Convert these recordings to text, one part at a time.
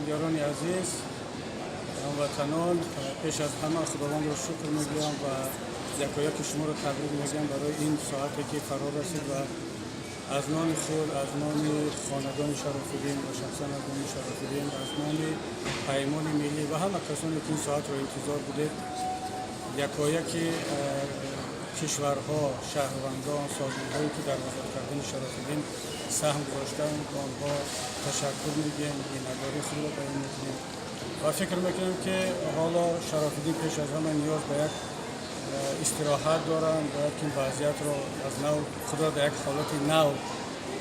Диёрони азиз, ҳамватанон, пеш аз ҳама Худовандро шукр мегӯям ва якояки шуморо табрик мегӯям барои ин соате, ки фаро расид. Ва аз номи худ, аз номи хонадони Шарофиддин ва шахсан аз номи Шарофиддин, аз номи Паймони Миллӣ ва ҳама касоне, ки ин соатро интизор будед, якояки кишварҳо, шаҳрвандон, созмонҳое, ки дар озод кардани Шарофиддин саҳм гузоштанд, ба онҳо ташаккур мегӯем, миннатдории худро баён мекунем. Ва фикр мекунем, ки ҳоло Шарофиддин пеш аз ҳама ниёз ба як истироҳат доранд, бояд ки ин вазъиятро аз нав, худро дар як ҳолати нав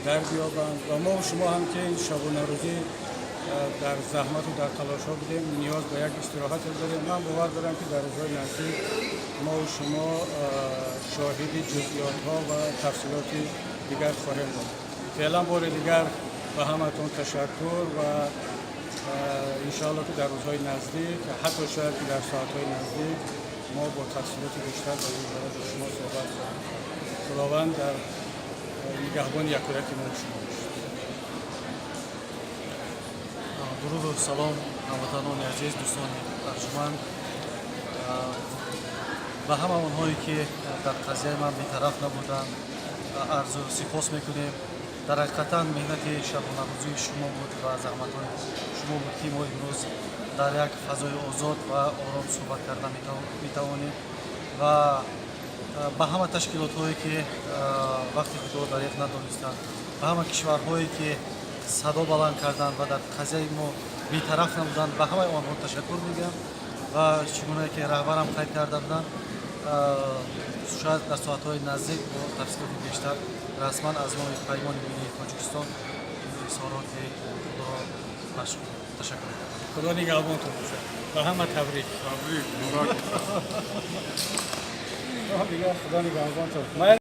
дарбиёбанд. Ва мо шумо ҳам, ки шабонарӯзӣ дар заҳмату дар талошҳо будем, ниёз ба як истироҳате дорем. Ман бовар дорам, ки дар рӯзҳои наздик мову шумо шоҳиди ҷузъиётҳо ва тафсилоти дигар хоҳем буд. Феълан бори дигар ба ҳаматон ташаккур ва иншоалло, ки дар рӯзҳои наздик, ҳатто шояд, ки дар соатҳои наздик мо бо тафсилоти бештар дар ин бора бо шумо суҳбат хоҳем кард. Худованд дар нигаҳбони якояки мо шумо бошад. Дуруду салом, ҳамватанони азиз, дӯстони арҷуманд, ба ҳама онҳое, ки дар қазияи ман бетараф набуданд, арзу сипос мекунем. Дар ҳақиқатан меҳнати шабонарӯзии шумо буд ва заҳматҳои шумо буд, ки мо имрӯз дар як фазои озод ва ором суҳбат карда метавонем. Ва ба ҳама ташкилотҳое, ки вақти худро дареғ надонистанд, ба ҳама кишварҳое, ки садо баланд карданд ва дар қазияи мо бетараф набуданд, ба ҳамаи онҳо ташаккур мегӯям. Ва чӣ гунае ки раҳбарам қайд карда буданд, шояд дар соатҳои наздик бо тафсилоти бештар расман аз номи Паймони Миллии Тоҷикистон изҳороти худро пахш кунем. Ташаккур. Худо нигаҳбонтон бошад. Ба ҳама табрик. Табрик, муборак. Дигар Худо нигаҳбонтон.